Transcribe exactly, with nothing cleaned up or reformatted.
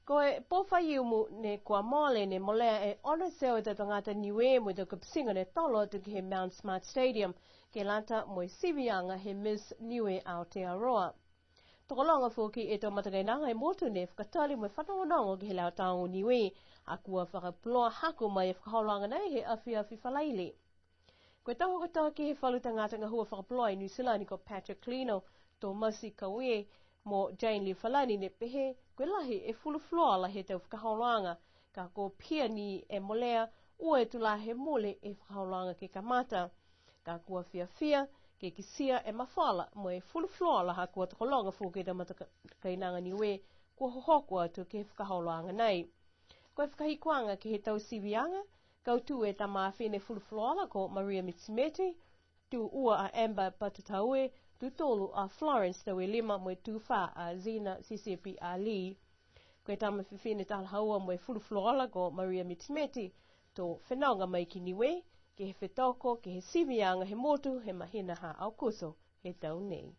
Ko e pō Faiumu ne kua mole ne molea e ono e teau e tau tagata Niue mo e tau kapitiga ne tolo atu ke he Mount Smart Stadium, ke lata mo e siviaga he Miss Niue Aotearoa. Tokologa foki e tau matakainaga he motu ne fakatali mo e fanogonogo ke he Leo Taogo Niue, ha kua fakapuloa hako mai e fakaholoaga nei he afiafi Falaile. Ko e tau hokotaki he falu tagata gahua fakapuloa i Niu Silani ko Patrick Lino, Tomasi Kaue, mo Jane Lee Falani ne pehē, ko e lahi e fulufuluola he tau fakaholoaga, ka ko e pihia ni e molea, ua e tulā he mole e fakaholoaga ke kamata. Ka kua fiafia, ke kitia e mafola, mo e fulufuluola ha kua tokologa foki e tau matakainaga Niue, kua hohoko atu ke he fakaholoaga nei. Ko e fakahikuaga ke he tau siviaga, kautū e tama fifine fulufuluola ko Maria Mitimeti, tū ua a Amber Patutaue, tū tolu a Florence Tauelima, mo e tū fā a Zina Sisepi Ali. Ko e tama fifine talahaua mo e fulufuluola ko Maria Mitimeti, to fenoga mai ki Niue, ke he fetoko, ke he siviaga he motu, he mahina ha Aokuso, he tau nei.